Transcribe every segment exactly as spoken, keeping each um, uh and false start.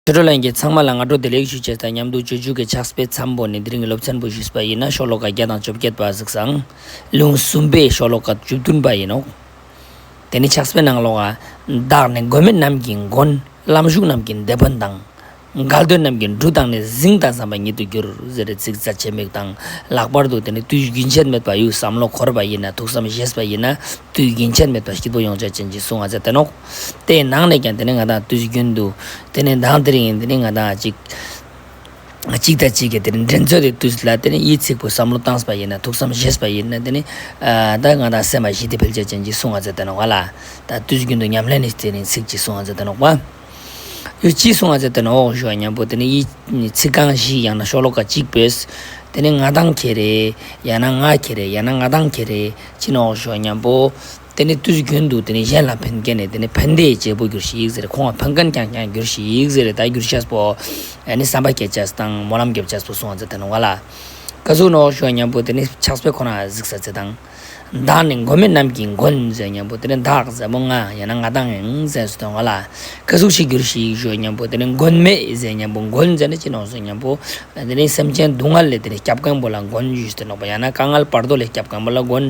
ཆོས་གྲོགས་ལྷན་རྒྱས་ཚང་མ་ལ་སྔ་དྲོ་བདེ་ལེགས་ཞུ་ཆེད་དང་མཉམ་དུ་སྤྱོད་འཇུག་གི་ཕྱག་དཔེ་མཚམས་པོ་ནས་དེ་རིང་གི་སློབ་ཚན་པོ་ཞུས་པ་ཡིན་ན། ཤོ་ལོ་ཀ་བརྒྱ་དང་བཅོ་བརྒྱད་པ་གཟིགས་སང་། ལེའུ་གསུམ་པའི་ཤོ་ལོ་ཀ་བཅུ་བདུན་པ་ཡིན་ནོ། དེ་ནི་ཕྱག་དཔེ་ནང་ལོགས་ཀ། བདག་ནི་མགོན་མེད་རྣམས་ཀྱི་མགོན། ལམ་ཞུགས་རྣམས་ཀྱི་དེད་དཔོན་དང་། འགལ་འདོད་རྣམས་ཀྱི་འབྲུ་དང་ནི། གཟིངས་དང་ཟམ་པ་ཉིད་དུ་འགྱུར། ཟེར་རེ་ཚིག་རྩ་ཆེ་མིག་དང་། ལྷག་པར་དུ་དེ་ནི་དུས་རྒྱུན་ཆད་མེད་པ་ཡུལ་བསམ་བློ་འཁོར་བ་ཡིན་ན། ཐུགས་བསམ་བཞེས་པ་ཡིན་ན། དུས་རྒྱུན་ཆད་མེད་པ་སྐྱིད་པོ་ཡོང་ཆ་ཅན་གྱི་གསུང་ང་མཛད་དེ་ནོག། དེའི་ནང་ནས་ཀྱང་དེ་ནི་ང་དང་དུས་རྒྱུན་དུ་དེ་ནི་མདང་དེ་རིང་དེ་ནི་ང་དང་ཅིག་གཅིག་དང་གཅིག་གི་དེ་ནི་འགྲན་རྩོད་དེ་དུས་ལ་དེ་ནི་ཡིད་ཚིག་པོ་བསམ་བློ་བཏང་པ་ཡིན་ན། ཐུགས་བསམ་བཞེས་པ་ཡིན་ན། དེ་ནི་ཨ་ད་ང་དང་སེམས་པ་ཞི་བདེ་འཕེལ་ཆ་ཅན་གྱི་གསུང་ང་མཛད་དེ་ནོག་པ་ལ། ད་དུས་རྒྱུན་དུ་ཉམས་ལེན་ནི་དེ་ནི་ཚིག་གཅིག་གསུང་ང་མཛད་དེ་ནོག་པ། ཡུལ་གཅིག་གསུང་ང་མཛད་དེ་ནོག་ཞུ་བ་མཉམ་པོ་དེ་ནི་ཡིད་ཚིག་རྐང་བཞི་ཡང་ན་ཤོ་ལོ་ཀ་གཅིག་པོས། དེ་ནི་ང་དང་ཁྱེད་རེད། ཡང་ན་ང་ཁྱེད་རེད། ཡང་ན་ང་དང་ཁྱེད་རེད། ཅི་ནོག་ཞུ་བ་མཉམ་པོ། དེ་ནི་དུས་རྒྱུན་དུ་དེ་ནི་གཞན་ལ་ཕན་མཁན་ནི་དེ་ནི་ཕན་བདེའི་བྱེད་པོ་གྱུར་ཞིག་ཟེར། ཁོང་ལ་ཕན་མཁན་རྐྱང་རྐྱང་གྱུར་ཞིག་ཟེར། ད་གྱུར་ཤེས་པོ་ཨ་ནི་བསམ་པ་སྐྱེད་ཅེས་དང་སྨོན་ལམ་རྒྱབ་ཅེས་པོ་གསུང་བ་མཛད་དེ་ནོག་པ་ལ། ག་ཟུག་ནོག་ཞུ་བ་མཉམ་པོ་དེ་ནི་ཕྱག་དཔེ་ཁོ་ན་གཟིགས་ས་ཚེ་དང་། བདག་ནི་མགོན་མེད་རྣམས་ཀྱི་མགོན་ཟེར་མཉམ་པོ་དེ་ནི་བདག་ཟེར་མོ་ང་ཡང་ན་ང་དང་ཡང་ཟེར་སུ་དང་པ་ལ། ག་ཟུག་ཞིག་གྱུར་ཞིག་ཞུ་བ་མཉམ་པོ་དེ་ནི་མགོན་མེད་ཟེར་མཉམ་པོ། མགོན་ཟེར་ནི་ཅི་ནོག་ཟེར་མཉམ་པོ་དེ་ནི་སེམས་ཅན་སྡུག་བསྔལ་ལས་དེ་ནི་སྐྱབས་མཁན་པོ་ལ་མགོན་ཞུས་ཏེ་ནོག་པ། ཡང་ན་དཀའ་ངལ་བར་དོ་ལས་སྐྱབས་མཁན་པོ་ལ་མགོན།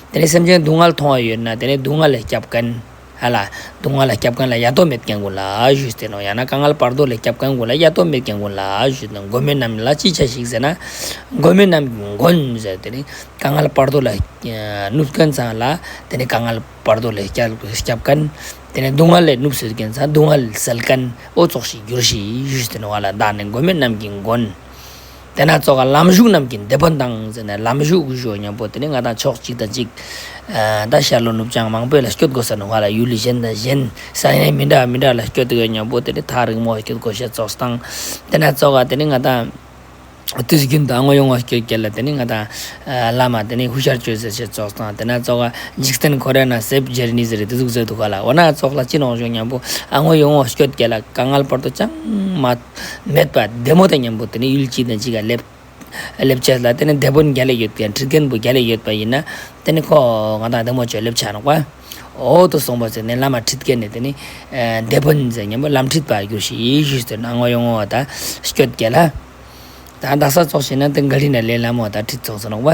དེ་ནས་སེམས་ཅན་སྡུག་བསྔལ་མཐོང་བ་ཡོད་ན་དེ་ནས་སྡུག་བསྔལ་ལས་སྐྱབས་མཁན། ཧ་ལ། སྡུག་བསྔལ་ལ་སྐྱབས་མཁན་ལ་ཡ་དོ་མེད་མཁན་ཀུན་ལ་ཞུས་ཏེ་ནོག། ཡང་ན་དཀའ་ངལ་བར་དོ་ལས་སྐྱབས་མཁན་ཀུན་ལ་ཡ་དོ་མེད་མཁན་ཀུན་ལ་ཞུས་ཏེ་ནོག། མགོན་མེད་རྣམས་ལ་ཅི་བྱ་ཞིག་ཟེར་ན། མགོན་མེད་རྣམས་ཀྱི་མགོན་ཟེར་དེ་ནི་དཀའ་ངལ་བར་དོ་ལ་ནུབ་མཁན་ཚང་ལ་དེ་ནི་དཀའ་ངལ་བར་དོ་ལས་སྐྱབས་སྐྱབས་མཁན། དེ་ནི་སྡུག་བསྔལ་ལས་ནུབ་སེལ་མཁན་ཚང་སྡུག་བསྔལ་སེལ་མཁན་འོ་ཙོགས་ཤིག་གྱུར་ཞིག་ཞུས་ཏེ་ནོག་པ་ལ། བདག་ནི་མགོན་མེད་རྣམས་ཀྱི་མགོན། དེ་ན་ཙོག་ག་ལམ་ཞུགས་རྣམས་ཀྱི་དེད་དཔོན་དང་ཟེར་ན། ལམ་ཞུགས་ཞུ་མཉམ་པོ་དེ་ནི་ང་དང་ཕྱོགས་གཅིག་དང་གཅིག་ད་ཤར་ལྷོ་ནུབ་བྱང་མང་པོ་ལ་སྐྱོད་དགོས་ས་ནོག་པ་ལ། ཡུལ་གཞན་དང་གཞན་ས་གནས་མི་འདྲ་མི་འདྲ་ལ་སྐྱོད་དགོས་མཉམ་པོ་དེ་ནི་ཐག་རིང་མོ་སྐྱོད་དགོས་ཤེས་ཙོགས་དང་། དེ་ན་ཙོག་ག་དེ་ནི་ང་དང་དུས་རྒྱུན་དུ་ཨ་ངོ་ཡོང་བ་སྐྱོད་རྒྱུ་ལ་དེ་ནི་ང་དང་བླ་མ་དེ་ནི་ཧུ་ཤར་བཅོས་ཟེར་ཤེས་ཙོགས་དང་། དེ་ན་ཙོག་ག་འཇིག་རྟེན་ཁོ་ར་ན་ཟེབ་ཇེར་ནི་ཟེར་དེ་ཟུག་ཟེར་འདུག་ག་ལ། འོ་ན་ཙོག་ལ་ཅི་ནོག་ཞུ་མཉམ་པོ་ཨ་ངོ་ཡོང་བ་སྐྱོད་རྒྱུ་ལ་དཀའ་ངལ་བར་དོ་ཅང་མ་མེད་པ་བདེ་མོ་དང་མཉམ་པོ་དེ་ནི་ཡུལ་གཅིག་དང་གཅིག་ག་སླེབས་སླེབས་ཆེས་ལ་དེ་ནི་དེད་དཔོན་རྒྱལ་ལ་ཡོད་མཁན་ཁྲིད་མཁན་པོ་རྒྱལ་ལ་ཡོད་པ་ཡིན་ན་དེ་ནི་ཁོ་ང་དང་བདེ་མོ་བཅོས་སླེབས་ཆ་ནོག་པ། འོ་དོ་སོང་པ་ཟེར་ནས་བླ་མ་ཁྲིད་མཁན་ནི་དེ་ནི་དེད་དཔོན་ཟེར་མཉམ་པོ་ལམ་ཁྲིད་པ་གྱུར་ཞིག་ཞུས་ཟེར་ན་ཨ་ངོ་ཡོང་བ་དང་སྐྱོད་རྒྱུ་ལ། ད་དག་ས་ཙོགས་ཤིག་ན་དེ་ག་རི་ན་ལས་ལ་མོ་དང་ཁྲིད་ཙོགས་ཟེར་ནོག་པ།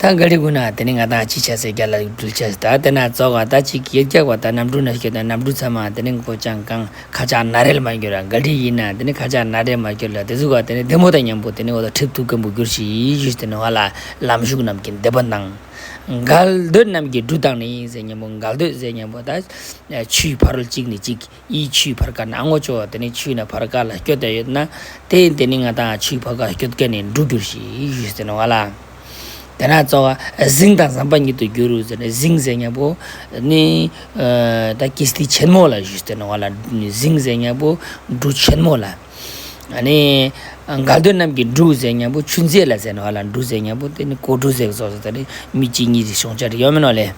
ད་ག་རི་ཀུན་ན་དེ་ནི་ང་དང་ཅི་བྱ་ཟེར་རྒྱ་ལ་འགྲུལ་ཆ་ཟེར། ད་དེ་ན་ཙོག་ག་ད་ཅིག་ཡོད་རྒྱག་པ་ད་གནམ་གྲུ་ན་སྐྱོད་ད་གནམ་གྲུ་ཚང་མ་དེ་ནི་མགོ་ཅང་གང་ཁ་ཆག་ན་རེལ་མ་གྱུར་ར། ག་རི་ཡིན་ན་དེ་ནི་ཁ་ཆག་ན་རེལ་མ་གྱུར་ལ་དེ་ཟུག་ག་དེ་ནི་བདེ་མོ་དང་མཉམ་པོ་དེ་ནི་འོ་ད་ཁྲིད་ཐུབ་མཁན་པོ་གྱུར་ཞིག་ཞུས་ཏེ་ནོག་པ་ལ། ལམ་ཞུགས་རྣམས་ཀྱི་དེད་དཔོན་དང་། འགལ་འདོད་རྣམས་ཀྱི་འབྲུ་དང་ནི་ཟེར་མཉམ་པོ། འགལ་འདོད་ཟེར་མཉམ་པོ་ད་ཆུའི་ཕ་རོལ་གཅིག་ནས་གཅིག་ཡིད་ཆུའི་ཕར་ཁ་ན་ཨ་ངོ་ཅོག་དེ་ནི་ཆུའི་ན་ཕར་ཁ་ལ་སྐྱོད་དེ་ཡོད་ན་དེ་དེ་ནི་ང་དང་ཆུའི་ཕར་ཁ་སྐྱོད་མཁན་ནི་འབྲུ་གྱུར་ཞིག་ཞུས་ཏེ་ནོག་པ་ལ། དེ་ན་ཙོག་ག་གཟིངས་དང་ཟམ་པ་ཉིད་དུ་འགྱུར་ཟེར་ནས། གཟིངས་ཟེར་མཉམ་པོ་ནི་ད་ཀིས་ཏི་ཆེན་མོ་ལ་ཞུས་ཏེ་ནོག་པ་ལ། གཟིངས་ཟེར་མཉམ་པོ་འབྲུ་ཆེན་མོ་ལ། ཨ་ནི་འགལ་འདོད་རྣམས་ཀྱི་འབྲུ་ཟེར་མཉམ་པོ་ཆུ་མཛོད་ལ་ཟེར་ནོག་པ་ལ། འབྲུ་ཟེར་མཉམ་པོ་དེ་ནི་ཀོ་འབྲུ་ཟེར་ཙོགས་ཟེར་ད་ནི་མི་གཅིག་གཉིས་ཀྱི་ཤོང་ཆ་རེ་ཡོད་མེད་ནོག་ལེ།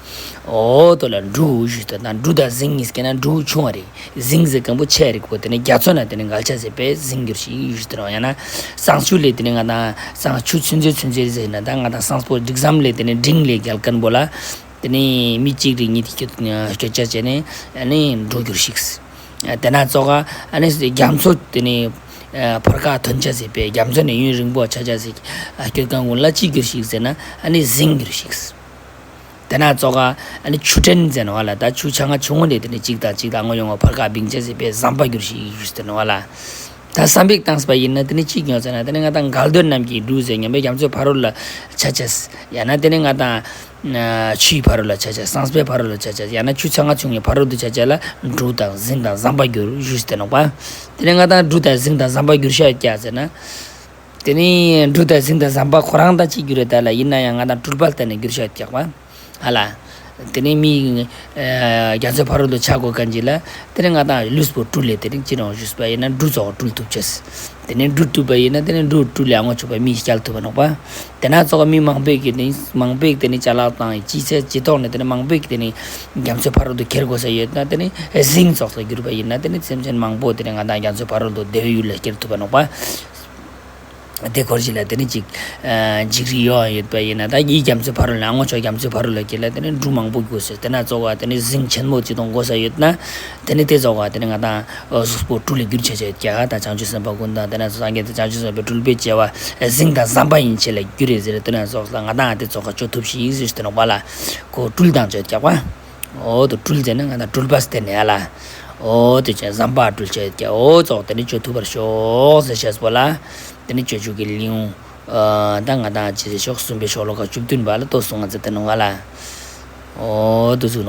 འོ་དོ་ལ་འབྲུ་ཞུས་ཏེ་ད་འབྲུ་དང་གཟིངས་གཉིས་ཀ་ན་འབྲུ་ཆུང་བ་རེད། གཟིངས་ཟེར་མཁན་པོ་ཆེ་རིགས་པོ་དེ་ནི་རྒྱ་མཚོ་ན་དེ་ནི་འགལ་ཆ་ཟེར་བས་གཟིངས་གྱུར་ཞིག་ཞུས་ཏེ་རོ། ཡང་ན་བསང་ཆུ་ལས་དེ་ནི་ང་དང་བསང་ཆུ་ཆུ་མཛོད་ཆུ་མཛོད་ཟེར་ན་ད་ང་དང་བསང་སྤོ་འབྲིག་ཟམ་ལས་དེ་ནི་འབྲིང་ལས་རྒྱལ་མཁན་པོ་ལ། དེ་ནི་མི་གཅིག་རེ་གཉིས་དེ་སྐྱོད་སྐྱོད་ཆ་བྱས་ནས་ཨ་ནི་འབྲུ་གྱུར་ཞིག་དེ་ན་ཙོག་ག་ཨ་ནི་རྒྱ་མཚོ་དེ་ནི་ཕར་ཁ་ཐོན་ཆ་ཟེར་བས་རྒྱ་མཚོ་ནི་ཡུན་རིང་པོ་ཆ་ཆ་ཟེར་སྐྱོད་མཁན་ཀུན་ལ་ཅི་གྱུར་ཞིག་ཟེར་ན་ཨ་ནི་གཟིངས་གྱུར་ཞིག་དེ་ན་ཙོག་ག་ཨ་ནི་ཆུ་ཕྲན་ཟེར་ནོག་པ་ལ། ད་ཆུ་ཆུང་ང་ཆུང་ངུ་ནས་དེ་ནི་གཅིག་དང་གཅིག་དང་ཨ་ངོ་ཡོང་བ་ཕར་ཁ་བིང་ཆ་ཟེར་བས་ཟམ་པ་གྱུར་ཞིག་ཞུས་ཏེ་ནོག་པ་ལ། ད་བསམ་པའི་བཏང་པ་ཡིན་ན་དེ་ནི་གཅིག་ཡོང་ཟེར་ན་དེ་ནི་ང་དང་འགལ་འདོད་རྣམས་ཀྱི་འབྲུ་ཟེར་མཉམ་པའི་རྒྱ་མཚོའི་ཕ་རོལ་ལ་ཆ་ཆ་ཡང་ན་དེ་ནི་ང་དང་ཆུའི་ཕ་རོལ་ལ་ཆ་ཆ་བསང་སྤོའི་ཕ་རོལ་ལ་ཆ་ཆ་ཡང་ན་ཆུ་ཆུང་ང་ཆུང་ངུའི་ཕ་རོལ་དུ་ཆ་ཆ་ལ་འབྲུ་དང་གཟིངས་དང་ཟམ་པ་གྱུར་ཞུས་ཏེ་ནོག་པ། དེ་ནི་ང་དང་འབྲུ་དང་གཟིངས་དང་ཟམ་པ་གྱུར་ཤ་ཡོད་ཀྱག་ཟེར་ན། དེ་ནི་འབྲུ་དང་གཟིངས་དང་ཟམ་པ་ཁོ་རང་ད་གཅིག་གྱུར་རེད་ད་ལ། ཡིན་ན་ཡང་ང་དང་སྤྲུལ་པ་ལྟར་ནས་གྱུར་ཤ་ཡོད་ཀྱག་པ། ཧ་ལ། དེ་ནི་མི་རྒྱ་མཚོའི་ཕ་རོལ་དུ་ཆ་དགོས་མཁན་ཅིག་ལ་དེ་ནི་ང་དང་ལུས་པོ་སྤྲུལ་ལས་དེ་ནི་ཅི་རང་ཞུས་པ་ཡིན་ན་འབྲུ་ཙོགས་སྤྲུལ་ཐུབ་ཅེས། དེ་ནི་འབྲུ་སྤྲུལ་པ་ཡིན་ན་དེ་ནི་འབྲུ་སྤྲུལ་ལས་ཨ་ངོ་ཆོག་པ་མི་སྐྱལ་ཐུབ་པ་ནོག་པ། དེ་ན་ཙོག་མི་མང་པོས་ཀྱི་དེ་ནི་མང་པོས་དེ་ནི་ཅ་ལག་དང་ཅི་ཚད་ཅི་ཐོག་ནས་དེ་ནི་མང་པོས་ཀྱི་དེ་ནི་རྒྱ་མཚོའི་ཕ་རོལ་དུ་ཁྱེར་དགོས་ས་ཡོད་ན་དེ་ནི་གཟིངས་ཙོགས་སུ་གྱུར་པ་ཡིན་ན་དེ་ནི་སེམས་ཅན་མང་པོ་དེ་ནི་ང་དང་རྒྱ་མཚོའི་ཕ་རོལ་དུ་བདེ་བའི་ཡུལ་ལ་ཁྱེར་ཐུབ་པ་ནོག་པ། དེ་སྐོར་ཅིག་ལ་དེ་ནི་ཅིག་འཇིགས་རི་ཡོང་ཡོད་པ་ཡིན་ན། ད་ཡིད་རྒྱ་མཚོའི་ཕ་རོལ་ལ། སྔོ་ཕྱོགས་རྒྱ་མཚོའི་ཕ་རོལ་ལ་གྱི་ལ་དེ་ནི་འབྲུ་མང་པོ་དགོས་ཟེར། དེ་ན་ཙོགས་པ་དེ་ནི་གཟིངས་ཆེན་མོ་ཅིག་དང་དགོས་ས་ཡོད་ན། དེ་ནི་དེ་ཙོགས་པ་དེ་ནི་ང་དང་གཟུགས་པོ་སྤྲུལ་ལ་འགྱུར་བྱེད་ཅེས་ཀྱང་། ད་བྱང་ཆུབ་སེམས་དཔའ་ཀུན་དང་དེ་ན་སངས་རྒྱས་དང་བྱང་ཆུབ་སེམས་དཔའི་སྤྲུལ་པའི་སྐྱེ་བ་གཟིངས་དང་ཟམ་པ་ཡན་ཆད་ལ་འགྱུར་རེད་ཟེར། དེ་ན་ཙོགས་ལ་ང་དང་དེ་ཙོགས་ཀ་ཅོ་ཐུབ་ཤིག་ཟེར་དེ་ནོག་པ་ལ། ཁོ་སྤྲུལ་དང་ཅོ་ཀྱག་པ། འོ་དུ་སྤྲུལ་ཟེར་ན་ང་དང་སྤྲུལ་པ་སྟེ་ནས་ལ། འོ་དུ་ཅན་ཟམ་པ་སྤྲུལ་བྱེད་ཀྱག། འོ་ཙོགས་དེ་ནི་ཅོ་ཐུབ་པར་ཤོག་ཟེར་བྱས་པོ་ལ། དེ་ནི་སྤྱོད་འཇུག་གི་ལེའུ་ད་ང་དང་ཅི་ཟེར་ཤོག་གསུམ་པའི་ཤོ་ལོ་ཀ་བཅུ་བདུན་པ་ལ་ལྟོས་སོང་ང་ཚེ་དེ་ནོག་ལ། འོ་དུ་ཟུག་ནོ།